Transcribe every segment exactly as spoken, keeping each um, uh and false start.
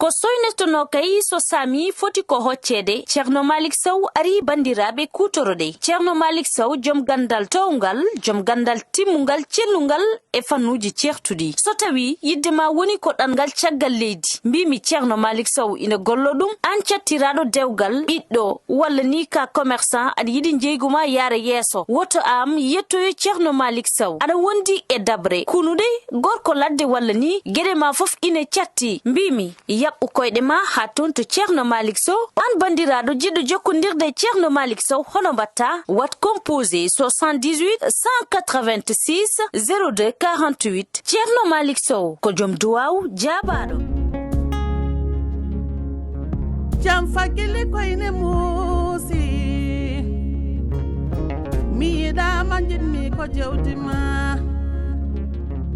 Ko soynotonoo kay so saami foti ko hocceede, Ceerno Maalik Sow arii banndiraaɓe kuutoroɗe. Ceerno Maalik Sow, jom ganndal toowngal, jom ganndal timmungal, cellungal e fannuuji ceertuɗi. So tawii yiɗde ma woni ko ɗanngal caggal leydi, mbiimi Ceerno Maalik Sow ina gollo ɗum, aan cattiraaɗo dewgal, ɓiɗɗo, walla ni ka commerçant, aɗa yiɗi njeygu ma yaara yeeso, woto aan yettoyo Ceerno Maalik Sow. Aɗa wondi e daɓre, kunuɗe, gorko ladde walla ni, geɗe ma fof ine catti. Mbiimi, yaɓɓu koyɗe ma haa toon to Ceerno Maalik Sow. Aan banndiraaɗo jiɗɗo jokkondirde e Ceerno Maalik Sow, hono mbaɗtaa? Waɗ composé soixante-dix-huit cent quatre-vingt-six zéro deux quarante-huit. Ceerno Maalik Sow ko jom duwaaw jaabaaɗo. Jam fagili koyne muusi. Mi yiɗaama, njiɗmi ko jewdi ma.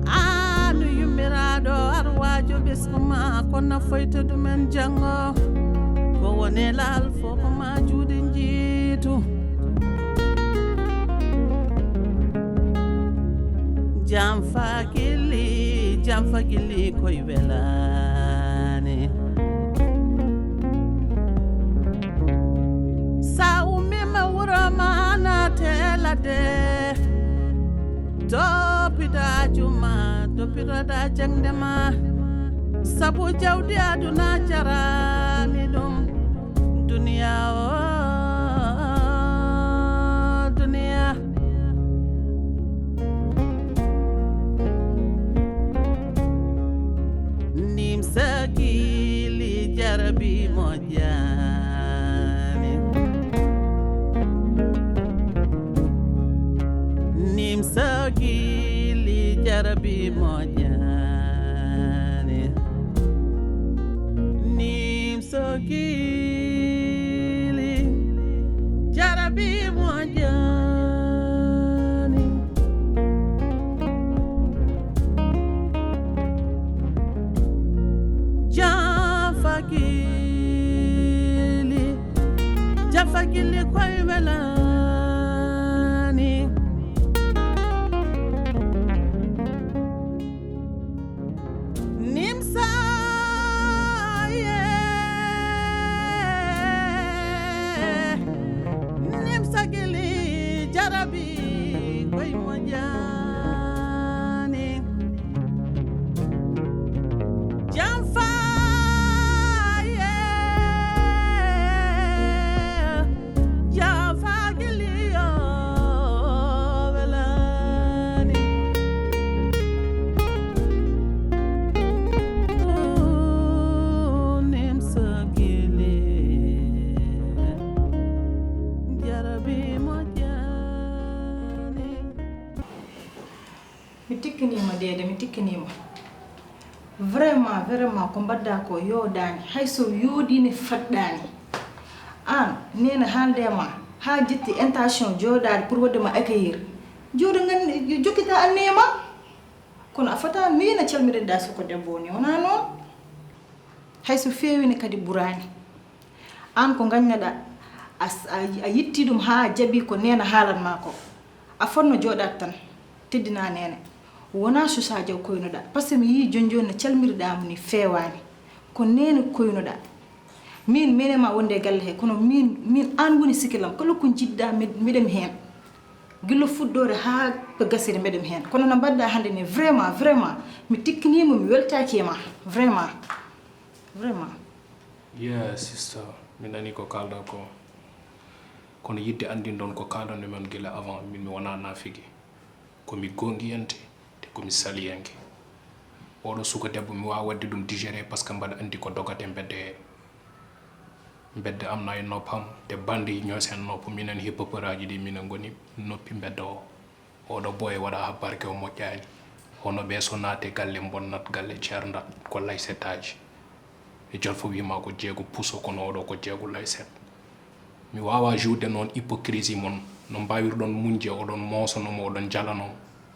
Aanu yummiraaɗo, ar waajo ɓesngu ma, ko nafoyta ɗumen janngo. Ko woni laal fof ko ma juuɗe njiitu. Jam fagili, jam fagili koy welaani. Sa ummiima wuro ma naate ladde. Toppito aaju ma, toppitoɗa jaŋde ma. Sabu jawdi aduna jaraani ɗum. Duniya o, duniya. Nimsa gili jarabi moƴƴaani. Nimsa gili jarabi moƴƴaani. Nimsa gili jarabi moƴƴaani. Jafagili, jafagili koy welaani. Nimsa, yeah. Nimsa gili jarabi koy moƴƴaani. Jam fa, yeah. Jafagili o welaani. Nimsa gili jarabi moƴƴaani. Mi tikkiniima deede, mi tikkiniima. Vraiment, vraiment, ko mbaɗɗaa ko yooɗaani, hay so yooɗii ne faɗɗaani. Aan, neene haalde e ma, haa ƴetti intention jooɗaade pour waɗde ma accueillir. Jooɗo ngan, jokkitaa anniya ma. Kono a fotaa miina calminiɗaa suka debbo o ni, wonaa noon? Hay so feewi ne kadi ɓuraani. Aan ko ngañnoɗaa, a, a, a yittii ɗum haa a jaɓii ko neene haalan ma ko. A fotno jooɗaade tan, teddinaa neene. Wonaa Sosa Jaw koynoɗaa, par ce que mi yii jooni jooni no calmiriɗaa mo ni feewaani. Ko neene koynoɗaa. Miin, miin e ma wonde e galle he, kono miin, miin aan woni sikilam. Kala ko njiɗɗaa, mi, miɗem heen. Gila fuɗɗoore haa ko gasiri, miɗem heen. Kono no mbaɗɗaa hannde ni, vraiment, vraiment, mi tikkiniima, mi weltaaki e ma. Vraiment, vraiment. Yeah, sister, mi nanii ko kaalɗaa ko. Kono yiɗde anndindon ko kaalanmi mon gila avant, min mi wonaa naafiki. Ko mi goongiyante, te ko mi saliyanke. Oɗo suka debbo, mi waawaa waɗde ɗum digérer, par ce que mbaɗa anndi ko dogata e mbedda he. Mbedda am na e noppam, te bandi ñoo seen nopp, minen hip-hoperaaji ɗi, minen ngoni noppi mbedda o. Oɗo boy waɗa ha barke o moƴƴaani. Hono ɓe so naate galle mbonnat, galle ceerndat, ko laysetaaji. E jolfo wiima ko jeego puso, kono oɗo ko jeego layset. Mi waawaa juude noon hypocrisie mon, no mbaawirɗon muñde, oɗon moosono mo, oɗon njalano.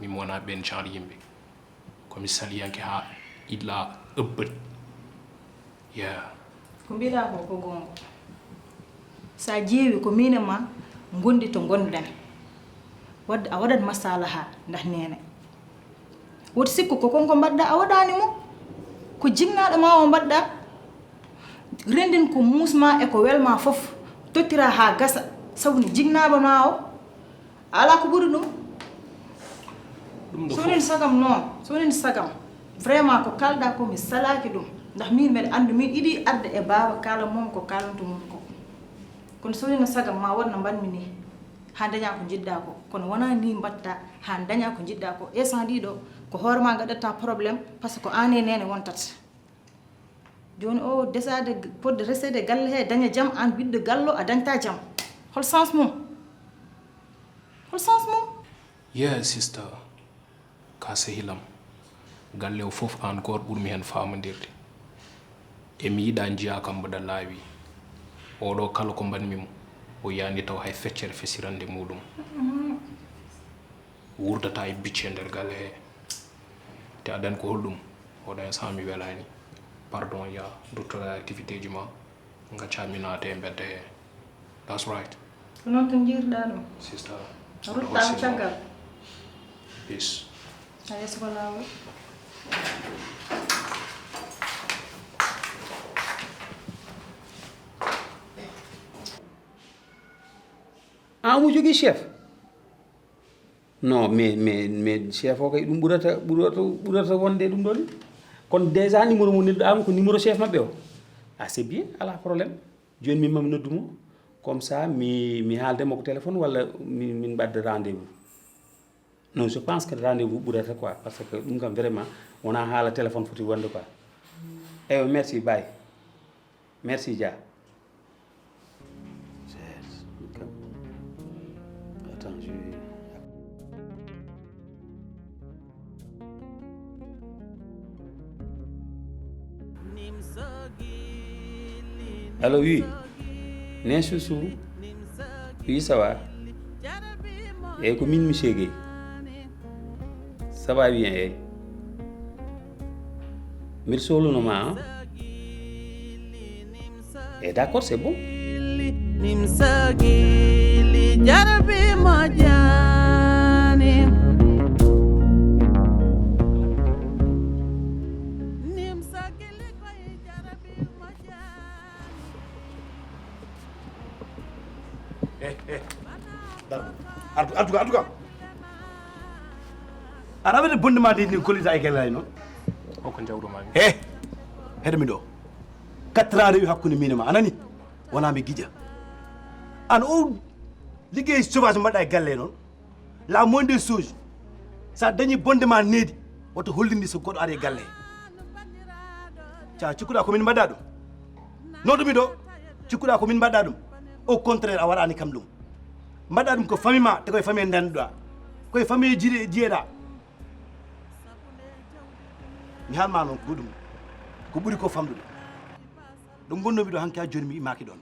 Min mi wonaa ɓeen genre yimɓe. Ko mi saliyanke haa illa abad. Yeah. Ko mbiɗaa ko, ko goonga. So a ƴeewi ko miin e ma ngondi to ngonɗen. Wadde a waɗat masalaha ndah neene. Woto sikku ko kon ko mbaɗɗaa a waɗaani mo. Ko jinnaaɗo ma o mbaɗɗaa. Renndin ko muusma e ko welma fof, tottira haa gasa, sabu ne jignaaba ma o. Alaa ko ɓuri ɗum. Ɗum ɗo so woni fof. Sagam noon, so woni sagam, vraiment ko kalɗa ko mi salaaki ɗum. Ndax min mbeɗa anndi min iɗi arde e baaba kaala mom ko kaalantu mum ko. Kono so woni sagam ma won no mbanmi ni. Haa daña ko njiɗɗa ko. Kono wona ni mbaɗta haa daña ko njiɗɗa ko. Instant ɗiɗo ko hoore ma gaɗata problème parce que ko an e nene wontata. Jooni o desaade, fodde reseede galle he, daña jam, aan ɓiɗɗo gallo a dañta jam. Hol sens mum? Hol sens mum? Yeah, sister. Ka sehilam. Galle o fof aan goor ɓurmi heen faamondirde. E mi yiɗa njiya kam mbaɗa laawi. Oɗo kala ko mbaɗmi mo, o yani taw hay feccere fesirande muɗum. Wurdata e bicce nder galle he. Te adan ko holɗum? Oɗo instant mi welani. Pardon ya, duttoɗa activité ji ma, ngacca mi naate e mbedde he. That's right. Ko noon tan njiirɗa ɗum? Sister. A rutta am caggal. Peace. A yeeso ko laawol. An omo jogii chef? Non, mais, mais, mais chef o kay ɗum ɓurata, ɓurata, ɓurata wonde ɗum ɗon. Kono déjà numéro mo nelduɗaa am ko numéro chef maɓɓe o. Ah, c'est bien, alaa problème. Jooni min mami noddu mo. Comme ça, mi, mi haalde mo ko téléphone walla mi, min mbaɗda rendez-vous. Non, je pense que rendez-vous ɓurata quoi, parce que ɗum kam vraiment wona haala téléphone foti wonde quoi. Eywa, merci, bye. Merci, Dia. Attends, je vais. Allô, oui. Nen Chouchou. Oui, ça va. Eyyi, ko min, Monsieur Guèye. Ça va bien, eyyi. Mbiɗa sohluno ma, hein? Eh, d'accord, c'est bon. Nimsa gilli jarbi mo jaani. Nimsa gilli koye jarbi mo jaani. Eh, eh. Artu, artu, artu ka. Aɗa wiyde bonde ma de ni kollita e galle he noon. Hoko jawɗo ma mi? He, heɗo mi ɗo. Quatre ans rewi hakkunde min e ma, a nani? Wona mi giƴa. An o liggey sauvage mbaɗɗa e galle he noon. La moindre des choses. Sa dañi bonde ma needi, woto hollindi so goɗɗo ari e galle he. Ca cikkuɗa ko min mbaɗɗa ɗum? Noɗumi ɗo, cikkuɗa ko min mbaɗɗa ɗum? Au contraire, a waɗani kam ɗum. Mbaɗɗa ɗum ko famille ma, te koye famille ndenduɗa. Koye famille jiye-, jiyeɗa. Mi haalma noon ko ɗum. Ko ɓuri ko famɗude. Ɗo ngonnomi ɗo hanki ha joni mi imaki ɗon.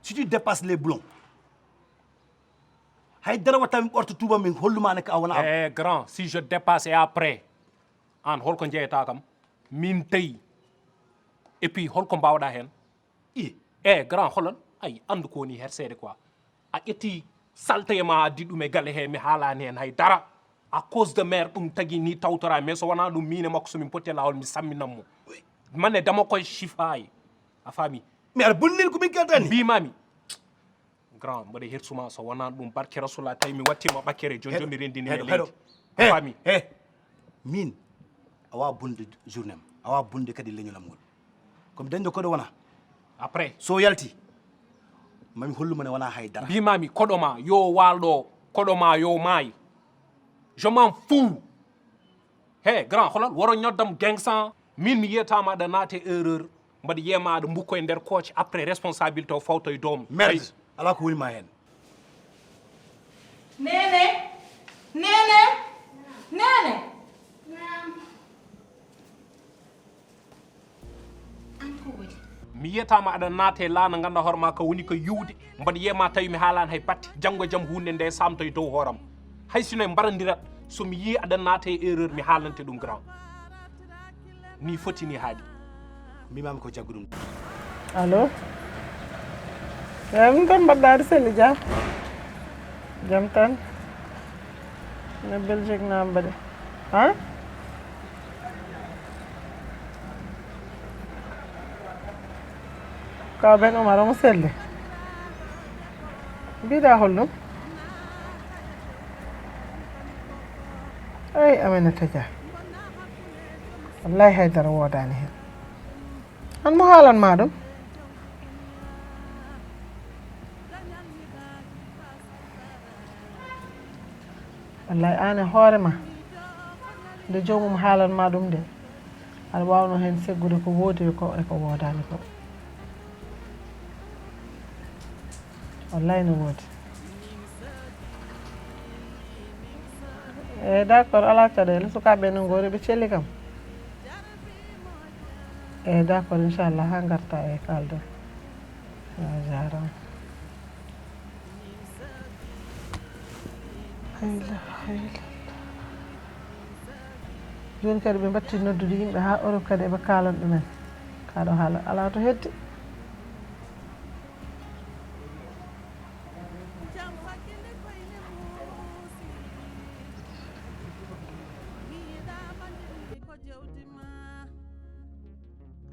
Si tu dépasses les boulons, hay dara watta mi ɓorto tuuba min holluma ne ka a wona am. Eh, grand, si je dépasse et après, an holko jeyata kam? Min tawi. Et puis holko mbawɗa hen? I. Eh, grand, holon? Ay, andu ko woni herseede quoi. A ƴetti salte ma a addi ɗum e galle he, mi haalani hen hay dara. À cause de mère ɗum tagi ni tawtora, mais so wona ɗum min e makko so min potti e lawol mi samminan mo. Oui. Mane dama koye sifayi. A faami? Mais aɗa bonni ko min kaltani. Mbimami. Grand, mboɗo hertuma so wona ɗum barke Rasulullah tawi mi wattima ɓakkere jon jon mi rendini e leydi. A faami? He, min a wawa bonde journée am, a wawa bonde kadi leñolam ngol. Komi dañɗo koɗo wona. Après. So yalti, mami hollumo ne wona hay dara. Mbimami koɗo ma yo wal ɗo, koɗo ma yo maay. Je m'en fous. He, grand, holon woro ñoddam gengsan. Min mi yiyatama aɗa naate erreur. Mbaɗa yiyama aɗa mbukko e nder kooce, après responsabilité o fawta e doom. Merde, ala ko woni ma hen. Nene, nene, nene. An ko waɗi? Mi yiyatama aɗa naata e laana, ganda hoore ma ka woni ko yiwde. Mbaɗa yiyama tawi mi haalani hay batte. Janngo e jam hunde nde samta e dow hooram. Hay sino en mbarandirat, so mi yii aɗa naata e erreur, mi haalante ɗum grand. Ni foti ni haaɗi. Mbimami ko jaggu ɗum. Allo? Eyi, min kam mbaɗɗa aɗa selli Dia? Jam tan. No Belgique na mbaɗi? Ha? Ka Ben Umar omo selli. Mbiɗa holɗum? Ey, Aminata Dia. Wallahi haydara woodaani heen. An mo haalan ma ɗum? Wallahi aan e hoore ma, nde joomum haalan ma ɗum nde, aɗa waawno heen seggude ko woodi ko e ko woodaani ko. Wallahi no woodi. Eyi, d'accord, alaa caɗeele. Sukaaɓe no ngoori, ɓe celli kam. Eyi, d'accord, inchallah, haa ngarta e kaalden. A jaaraama. Hayla, hayla. Jooni kadi ɓe mbatti noddude yimɓe haa Europe kadi eɓe kaalan ɗumen. Kaa ɗo haala alaa to heddi.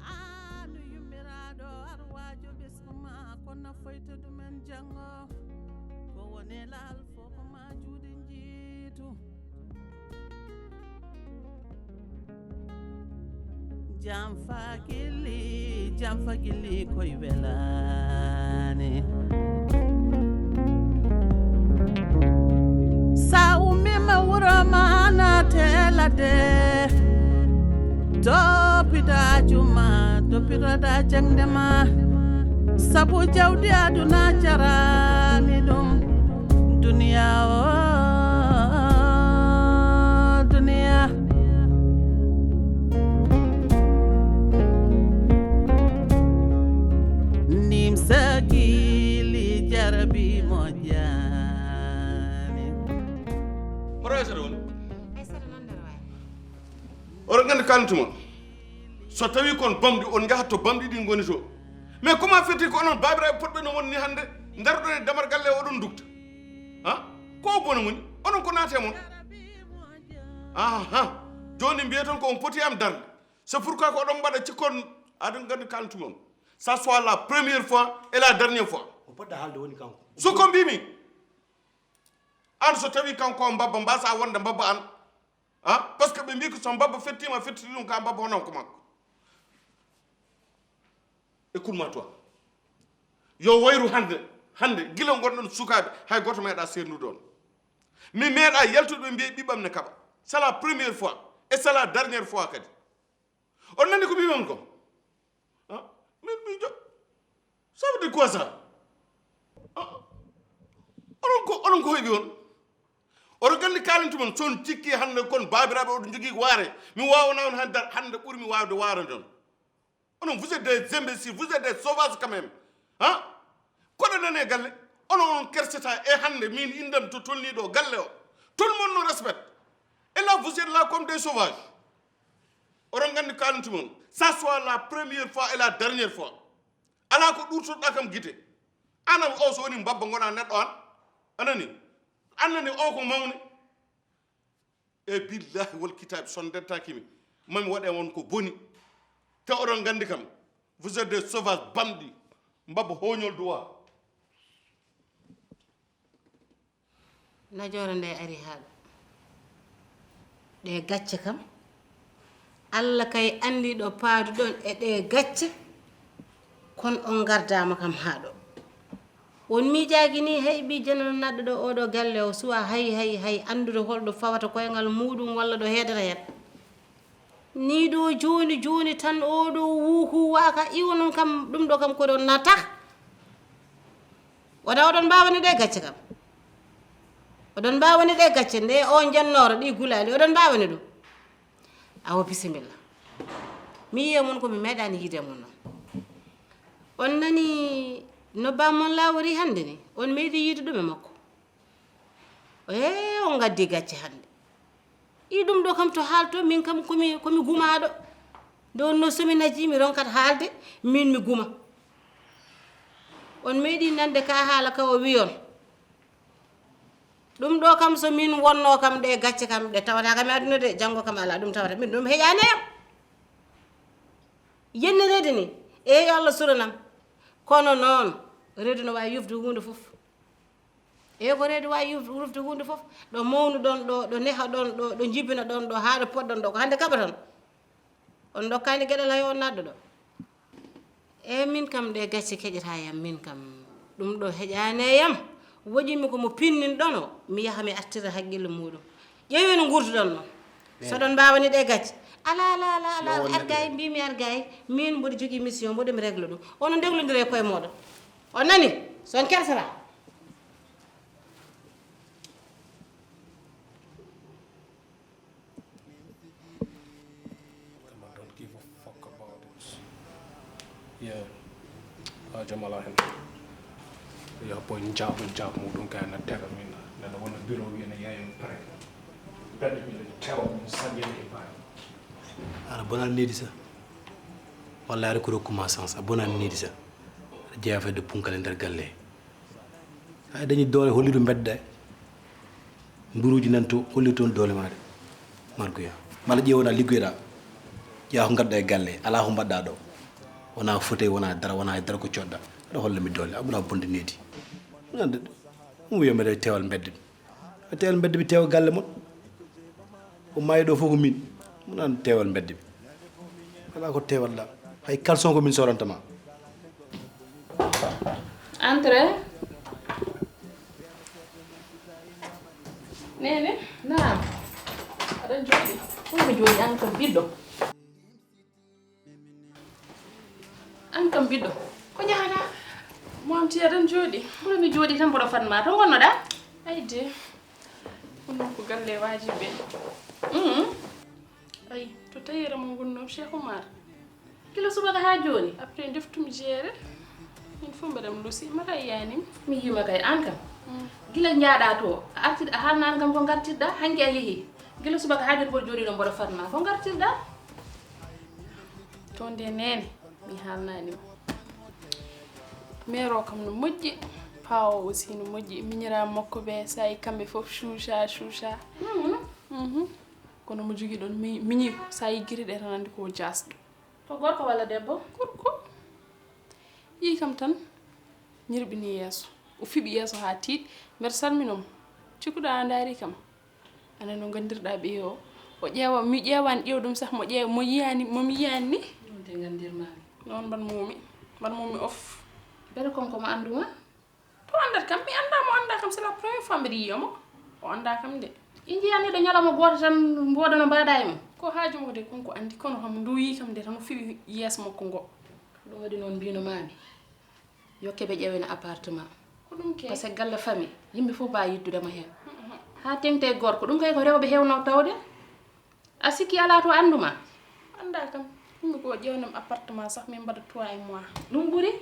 An yummiraaɗo arwaajo ɓesngu ma, ko nafoyta ɗumen janngo. Ko woni laal fof ko ma juuɗe njiitu. Jam fa gilli, jam fa gilli koy welaani. Sa ummima wuro ma naate ladde, toppita juma, toppitoɗa jaŋde ma. Sabu jawdi aduna jarani ɗum. Duniya o, duniya. Nimsa gili jarabi moƴƴani. Hoto Aysata woni? Aysata noon nder waay. Oɗon nganndi kaalantuma. So tawi kon bamɗi, on njahat to bamɗi ɗi ngoni to. Mais comment fait-il ko onon baabiraaɓe potɓe no woni ni hannde, ndaroɗon e damar galle oɗon ndugta? Ha? Ko o bone woni? Onon ko naate mon. Aha. Jooni mbiyeton ko on poti am darnde. C'est pourquoi ko oɗon mbaɗa cikkon, aɗon nganndi kaalantuma on. Ça soit la première fois et la dernière fois. Ko poɗɗa haalde woni kanko. So ko mbimi. An so tawi kanko o mbabba, mbasa wonde mbabba an. Ha? Parce que ɓe mbi ko so mbabba fettima, fettiti ɗum ka mbabba hono ko makko. Écoute-moi toi. Yo wayru hannde, hannde, gila ngonɗon sukaaɓe, hay gooto meeɗa seernude on. Mi meeɗa yaltude ɓe mbiya ɓiɓɓam ne kaɓa. C'est la première fois et c'est la dernière fois kadi. On nani ko mbimi on ko? Ah, min miijo. Ça veut dire quoi ça? Ah, onon ko, onon ko hoyɓe on? Oɗo gandi kaalantuma on, so on cikki hannde kon baabiraaɓe oɗo jogii waare, mi waawna on hannde, hannde ɓurmi waawde waarande on. Onon, vous êtes des imbéciles, vous êtes des sauvages quand même. Hein? Koɗo nane galle, onon on kersata e hannde min indam to tolni ɗo galle o. Tout le monde nous respecte. Et là, vous êtes là comme des sauvages. Oɗon nganndi kaalantuma on, ça soit la première fois et la dernière fois. Alaa ko ɗuurtoɗa kam gite. An o so woni mbabba ngona neɗɗo an. Anani? Annani o ko mawni. E billahi wal kitabi, so on ndentakimi, mami waɗe on ko boni. Te oɗon nganndi kam, vous êtes des sauvages bamɗi, mbabba hoñol duwa. Najoore nde ari haa ɗo. Ɗe gacce kam, Allah kay anndi ɗo paaduɗon e ɗe gacce, kon on ngardaama kam haa ɗo. On miijaaki ni, hay ɓii janano naɗɗo ɗo oɗo galle o suwa hay, hay, hay anndude holɗo fawata koyngal muuɗum walla ɗo heedata heen. Ni ɗo jooni, jooni tan oɗo wuuku waaka iwo noon kam, ɗum ɗo kam ko ɗon nata. Wona oɗon mbaawani ɗe gacce kam. Oɗon mbaawani ɗe gacce, nde o njannooro ɗi gulaali, oɗon mbaawani ɗum. Awa bisimilla. Mi yiya mon ko mi meeɗaani yiide mon noon. On nani no bammon laawori hannde ni? On meeɗi yiide ɗum e makko? Ee, on ngaddi gacce hannde. I ɗum ɗo kam to haalto, min kam komi, komi gumaaɗo. Nde wonno so mi najii, mi ronkat haalde, min mi guma. On meeɗi nande ka haala ka o wiyon. Ɗum ɗo kam so min wonno kam ɗe gacce kam ɗe tawata kam e aduna de, janngo kam alaa ɗum tawata min ɗum heƴaani yam. Yennireede ni, eeyo Allah suranam. Kono noon, reedu no waawi yufde huunde fof. Eey, ko reedu waawi yuf-, rufde huunde fof. Ɗo mawnuɗon ɗo, ɗo nehoɗon ɗo, ɗo njibinoɗon ɗo, haa ɗo poɗɗon ɗo, ko hannde kaɓaton. On ndokkaani geɗal hay on naatɗo ɗo. Eey, min kam ɗe gacce keƴataa yam, min kam ɗum ɗo heƴaani e yam. Woƴimi ko mo pinninɗon o, mi yaha mi artira hakkille muuɗum. Ƴeewi no nguurduɗon noon. So ɗon mbaawani ɗe gacce. Alaa, alaa, alaa, alaa, argaay, mbiimi argaay. Min mboɗo jogii mission, mboɗo mi réglo ɗum. Onon ndeglondira e koye mooɗon. On nani? So on kersataa. Come on, don't give a fuck about it. Yeah. Ah, Jamal hen. Yo boy, njaabu, njaabu muɗum kay na tega min. Nana wona bureau wi ene yeeyo pare. Bedde mi ene tewa ɗum saƴƴere e bawi. Aɗa bona needi sa. Walla aɗa ko rokkuma sans, a bona needi sa. Aɗa jeeya fedde punkale nder galle. A dañi doole holliɗo mbedda. Mburuuji nan to holli toon doole maaɗa. Margoya. Mala ƴeew wona liggoyɗa. Ƴeewa ko ngadda e galle, alaa ko mbaɗɗa ɗo. Wona fotey, wona dara, wona e dara ko coɗɗa. Aɗa holla mi doole, aɓura bonde needi. Nande ɗum wiya mbeɗa tewal mbedde. A tewal mbedde mi tewa galle mon. Ko maayi ɗo fof ko min. Mo nan tewal mbedde mi. Alaa ko tewal ɗa. Hay caleçon ko min soranta ma. Entrez. Nene, naam. Aɗa jooɗi? Ɗum ko jooɗi an kam ɓiɗɗo. An kam ɓiɗɗo. Ko jahaɗa? Momti aɗa jooɗi? Ɓuri mi jooɗi tan mboɗo fanma. To ngonnoɗa? Ay de. Ɗum noon ko galle waajiɓe. Mhm. Ay, to tayeere mo ngonno Cheikh Oumar. Kila subaka haa jooni? Après ndeftumi jeere. Min fof mbeɗam lusi. Mata yiyanim. Mi yiima kay an kam. Mm. Gila njaaɗa to, a arti a haalnaani kam ko ngartirɗa, hanki a yehi. Gila subaka haa jooni mboɗo jooɗi ɗo mboɗo fatma. Ko ngartirɗa? To nde nene, mi haalnaani mo. Mère o kam no moƴƴi, paawo aussi no moƴƴi. Miñiraaɓe makko ɓe, sa yi kamɓe fof cuuca, cuuca. Mhm. Mhm. Kono mo jogii ɗon mi-, miñi ko, sa yiggiri ɗe tan anndi ko o jaasɗo. Ko gorko walla debbo? Gorko. Yii kam tan, ñirɓini yeeso. O fiɓi yeeso haa tiiɗi. Mbeɗa salmino mo. Cikkuɗo a ndaari kam. Ana no nganndirɗa ɓiye o. O ƴeewa, mi ƴeewani ƴeew ɗum sax mo ƴeew, mo yiyaani, mo mi yiyaani ni. Ɗum de nganndirmaami. Noon mbaɗ mumi. Mbaɗ mumi of. Mbele kon ko mo annduma? To anndat kam, mi anndaa mo anndaa kam, c'est la première fois mbiɗa yiya mo. O anndaa kam de. I njiyaani ɗo ñalawma gooto tan mboɗo no mbaɗa e mo. Ko haaju mo de kon ko anndi, kono kam ndu yii kam de tan o fiɓi yeeso makko ngo. Ɗum waɗi noon mbino maami. Yo keɓe ƴeewena appartement. Ko ɗum kay. Parce que galle famille, yimɓe fof mbaawi yiddude mo heen. Mhm. Haa teŋti e gorko, ɗum kay ko rewɓe heewno tawde. A sikki alaa to annduma? Anndaa kam, yimɓe ko ƴeewnam appartement sax min mbaɗa trois mois. Ɗum ɓuri?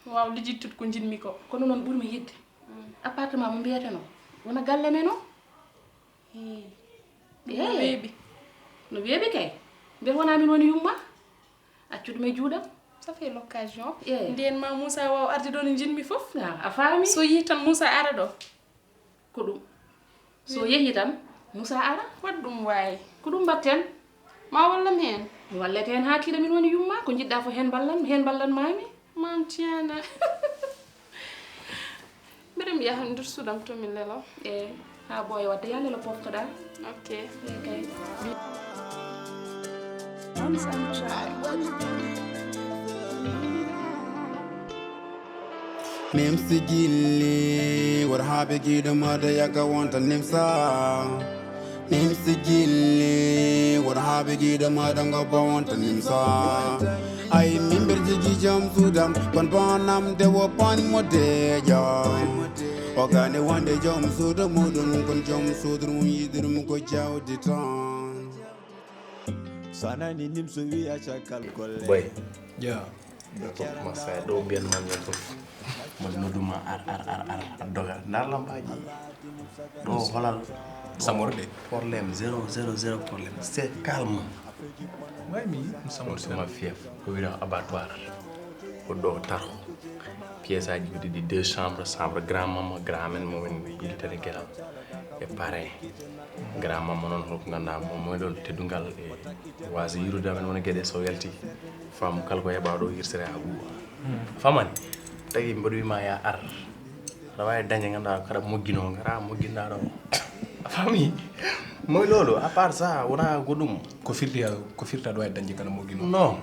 Mi waawa lijittude ko njiɗmi ko. Kono noon ɓurmi yiɗde. Mm. Appartement mo mbiyetenoo, wona galle men o? Hey. No weeɓi. No weeɓi kay. Mbiyat wonaa min woni yumma? Accu ɗum e juuɗam. Ça fait l'occasion. Eh. Ndeen ma Moussa waaw arde ɗo no njiɗmi fof. Ah, a faami? So yii tan Moussa ara ɗo. Ko ɗum. So yehi tan, Moussa ara. Waɗ ɗum waay. Ko ɗum mbaɗten. Ma wallam heen. Mi wallete heen haa tiiɗa min woni yumma. Ko njiɗɗa fof heen mballan, heen mballan maami. Maam Tiana. Mbiɗa mi yaha nder suudam to mi lelo. E, haa ɓooya wadde yaa lelo poftoɗaa. Ok. E, kay. Nimsi gilli, wor haaɓe giɗo mada yaga wonta nimsa. Nimsi gilli, wor haaɓe giɗo mada ngo ba wonta nimsa. Ay min ber jigi jam sudam, kon bonam de wo pan mo deja. O gane wonde jom suudu muɗum, kon jom suudu mum yiɗirum ko jawdi tan. Sanani nimso wiya cakal golle. Boy. Ya. Ɗo ko commencé ɗo mbiyan man ñon fof. Mbaɗa nodduma ar, ar, ar, ar, ar doga. Ndar lambaaji. Ɗo holal. Samorde. Problème, zéro, zéro, zéro problème. C'est calme. Way mi, mi samorde. Sama fief. Ko wira abattoir. Ko ɗo tarho. Pièce aji ɗiɗi, deux chambres, chambre grand maman, grand amen, mo min yiltere geral. E parrain. Grand maman noon, holko ngannduɗaa, mo moy ɗon teddungal e waasa yirude amen wona geɗe so yalti. Femme kala ko heɓa ɗo hirsere ha ɓuuɓa. Hmm. A famani? Tagi mboɗo wima ya ar. Aɗa wawi dañde ganduɗa kaɗa moggino gara mogginɗa ɗo. A faami? Moy loolu, à part ça wona goɗɗum. Ko firti ko firti aɗa wawi dañde kana moggino? Non.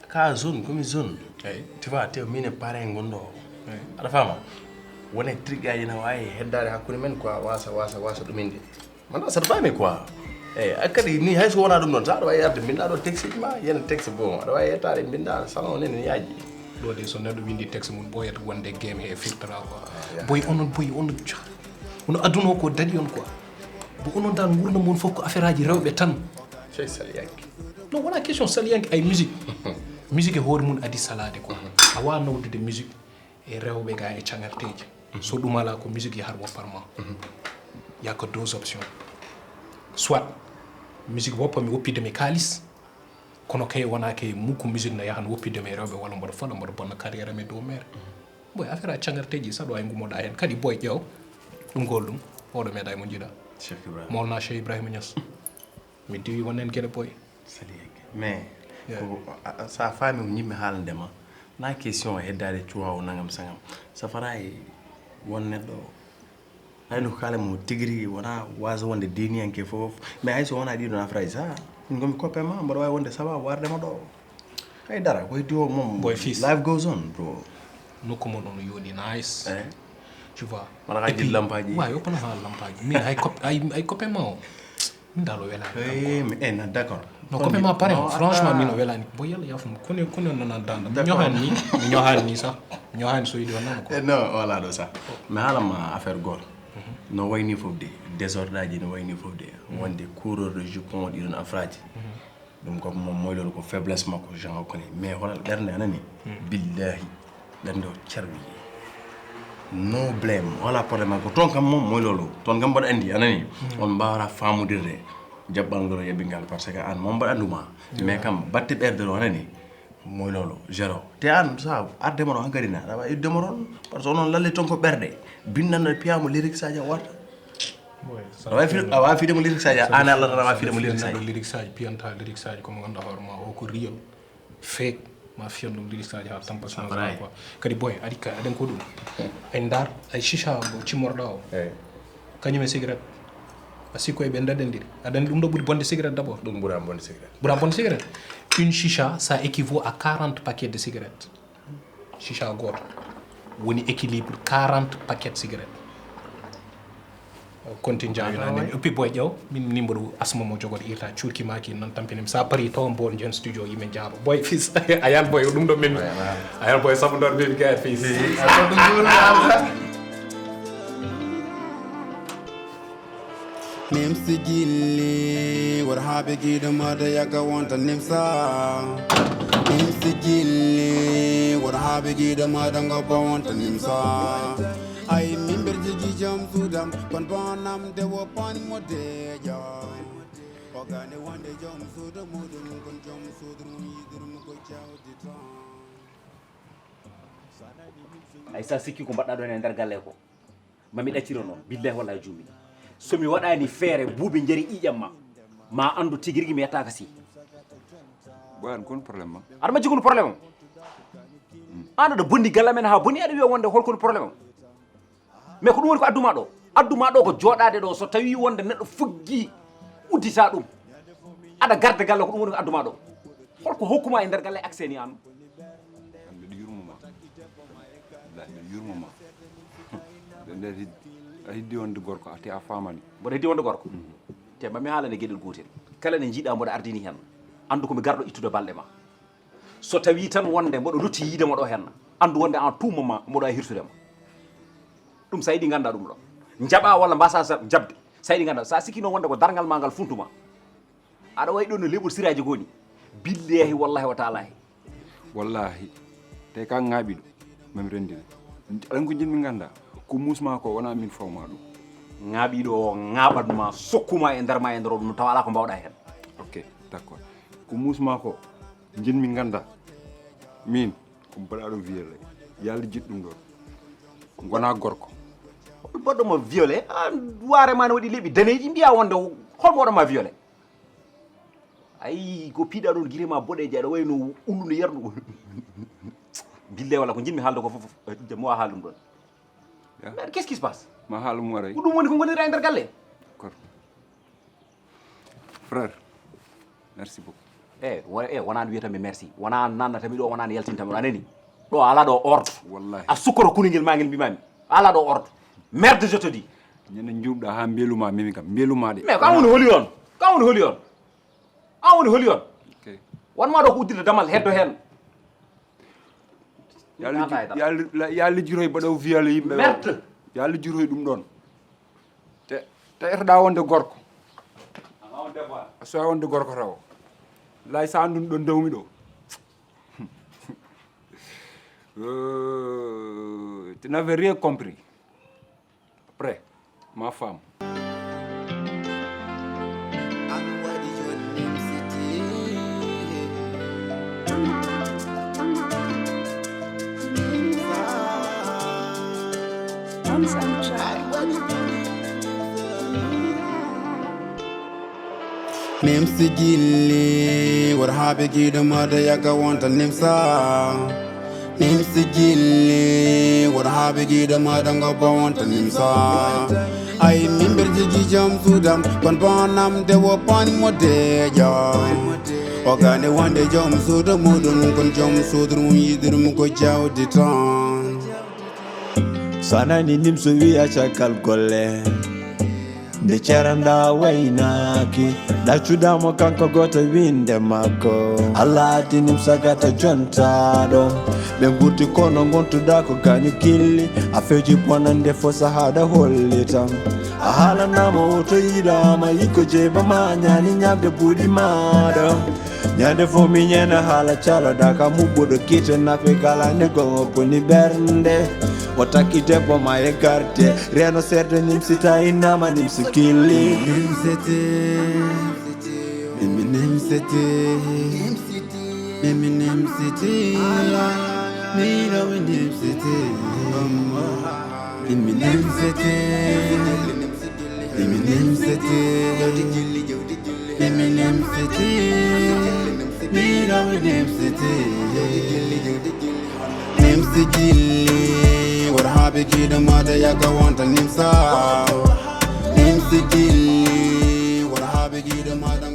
Ka zone komi zone. Eyyi. Tu vois, te mine pare gonɗo. Eyyi. Aɗa faama? Wone trigaji ene wawi heddade hakkude men quoi, wasa wasa wasa ɗuminde. Manda saɗa faami quoi. Eyyi, a kadi ni hayso wona ɗum noon sa aɗa wawi yarde mbinda ɗo texte ma, yena texte bon aɗa wawi yettade mbinda salon nene yaaji. Ɗo de so neɗɗo windi texte mum ɓooyata wonde game he firtata quoi. Boy onon boy onon ca- ono aduna o ko daɗi on quoi. Bo onon dal gurdam mon fof ko affaire aji rewɓe tan. Sey saliyanke. Non wona question saliyanke ay musique. Musique e hoore mum adi salade quoi. A wawa nawdude musique e rewɓe ga e cagarteji. So ɗum ala ko musique yahata woppat ma. Ya ko deux options. Soit musique woppa mi woppidde mi kaalis, kono kay wona kay mukko musique na yahan woppidde mi e rewɓe walla mboɗo fala mboɗo bonna carrière am e dow mere. Boy affaire a cagarteji saɗo ay gumoɗa hen kadi boy ƴeew ɗum gol ɗum. Oɗo meeɗa e mo jiiɗa. Cheikh Ibrahim. Mawlana Cheikh Ibrahima Niass. Mi diwi wonen gueɗe boy. Sali yagge mais ko sa faami ko ñimmi haalande ma na question heddade cuwawo nangam sangam safara e won neɗɗo hayno ko kala mo tigi rigi wona wasa wonde deniyanke fof mais hay so wona ɗiɗon affaire ay sa min gomi coppe ma mboɗo wawi wonde sawa warde ma ɗo hay dara ko heddi o mom boy fils life goes on bro nokku mon ono yooɗi nice eh tu vois mara ka jil lampaji wa yo kono ha lampaji min hay cop ay ay coppe ma o min dal o welani eh mais eh na d'accord non coppe ma pare franchement min o welani bo yalla yafum kono kono nana danda mi ñohan ni mi ñohan ni sax mi ñohan so yidi wonama ko eh non wala do sax mais hala ma affaire gol no wayni fof de désordre aji no wayni fof de wonde coureur de jupon ɗiɗon affaire aji ɗum ko moom mooy loolu ko faiblesse makko Jean o koni mais xoolal ɓernde anani billahi ɓernde o carwi no blame wala problème ko toon kam moom mooy loolu toon kam mbaɗa andi anani on mbawata famudirde jaɓɓal ngol e yaɓɓingal parce que an moom mbaɗa anduma mais kam batte ɓerde ɗo anani mooy loolu zéro te an sa ardema ɗo hankadi na aɗa wawi iddema toon par ce que onon lalle toon ko ɓerɗe bindanɗo piyamo lyrique sadio warta awa fi awa fi demo lyrics aji an allah tan awa fi demo lyrics aji lyrics aji piyanta lyrics aji komo ganduɗa hoore ma o ko real fake ma fiyan ɗum lyrics aji ha tampa changement quoi kadi boy aɗa ka aɗen ko ɗum ay dar ay chicha mo cimmorɗa o kañum e cigarette a sikko e ɓe daɗendiri aɗa andi ɗum ɗo ɓuuri bonde cigarette d'abord ɗum ɓuura bonde cigarette ɓuura bonde cigarette une chicha ça équivaut à quarante paquets de cigarettes chicha goto woni équilibre quarante paquet cigarette kontin jawinani uppi boy ƴew min nimba ɗo asma mo jogoɗo irta curki maki noon tampinimi sa pari taw mbo jen studio yimen jaaro boy fils ayan boy ɗum ɗo memi ayan boy sabu ndon memi gayat fils Nimsi gilli, what happened to the mother yaka want a nimsa. Nimsi gilli, what happened to the mother go want a nimsa. Ay mimber jigi jam sudam, kon bonam de wo pan mo de jam. Ogane wande jam sudam mudum kon jam sudum yidrum ko chawdi tan. Ay sa sikki ko mbaɗɗa ɗon e nder galle ko. Mami ɗacciro noon billahi wallahi juumi somi waɗani feere buubi njari ƴiƴam ma ma anndu tigi rigi mi yettaka si boyan kon problème ma aɗa majji kono problème am an aɗa bonni galla men ha boni aɗa wiya wonde hol kono problème am mais ko ɗum woni ko adduma ɗo adduma ɗo ko joɗade ɗo so tawi wonde neɗɗo fuggi uddita ɗum aɗa garda galla ko ɗum woni ko adduma ɗo holko hokkuma e nder galle accès ni an mbiɗo yurmoma billahi mbiɗo yurmoma nde a heddi wonde gorko a te a famani mboɗo heddi wonde gorko te mami haalane gueɗel gotel kala ne jiiɗa mboɗo ardini hen andu komi garɗo ittude balɗe ma so tawi tan wonde mboɗo lutti yiidema ɗo hen andu wonde en tout moment mboɗo a hirsude ma ɗum sa yiɗi ganda ɗum ɗo jaɓa walla mbasa jaɓde sa yiɗi ganda sa sikkino wonde ko dargal ma ngal funtuma aɗa wawi ɗo no leɓol siraji goni billahi wallahi wa taalahi wallahi te ka ŋaaɓiɗo mami rendina aɗan ko jinmi ganda ko musma ko wona min fawma ɗum ŋaaɓiɗo o ŋaaɓatma sokkuma e nder ma e nder o ɗum tawa ala ko mbawɗa hen ok d'accord ko musma ko jinmi ganda min ko baɗaɗo viole yalde jiɗɗum ɗon gona gorko baɗɗoma viole a warema ne waɗi leeɓi daneji mbiya wonde holmo waɗanma viole ayi ko piɗa ɗon guite ma boɗeje aɗa wayno ullude yardu Billahi wala ko jinmi haalde ko fof, fof, eh, mo a haal ɗum ɗon. Ya. Mais qu'est-ce qui se passe? Ma haala mum aray. Ko ɗum woni ko ngonira e nder galle. D'accord. Frère, merci beaucoup. E wona e wonani wiyatami merci, wona nannatami ɗo, wonani yaltintami ɗo, anani? Ɗo ala ɗo ordre. Wallahi. A sukkoro kuningel ma ngel mbimami, ala ɗo ordre. Merde, je te dis. Ñande njuumɗa ha mbeluma mimi kam, mbeluma de. Mais ko an woni holi on? Ko an woni holi on? An woni holi on? Ok. Wanma ɗo ko uddita damal heddo hen. Yalla ji- yalla yalla jiroy baɗaw viol yimɓe. Merde. Yalla jiroy ɗum ɗon. Te te erɗa wonde gorko. A sowa wonde gorko taw. Lay sa andun ɗo ndewmi ɗo. Euh, tu n'avais rien compris. Après, ma femme. Nimsi gilli, what haɓe giɗo maɗa yaka wonta nimsa. Nimsi gilli, what haɓe giɗo maɗa ngo ba wonta nimsa. Ay mimber jigi jam sudam, kon banam de wo pan mo deja. O gane wonde jom suudu muɗum, kon jom suudu mum yiɗirum ko jawdi tan. So a nani nimso wiya caggal golle, nde ceranda waynaaki, ɗaccudamo kanko goto winde makko. Allah addi nimsa gata jontaɗo, ɓe gurti kono gontuɗa ko gañu killi. A feji bonande fo sahaɗa hollitam, a haalanama woto yiɗama yikko jeybama ñani ñamde buuɗi maɗa. Ñande fo mi ñena haala caloɗa ka muɓɓuɗo kite nafe kala ne gongo koni ɓernde. O takki debbo ma e garde, reno serde nimsita innama nimsi killi. Nimsete, mimi nimsete, mimi nimsete, miro mi nimsete, mimi nimsete, mimi nimsete. Mimi nimsete, miro mi nimsete. Nimsi gilli, what haɓe giɗo maɗa yaka wonta nimsa. Nimsi gilli, what haɓe giɗo maɗa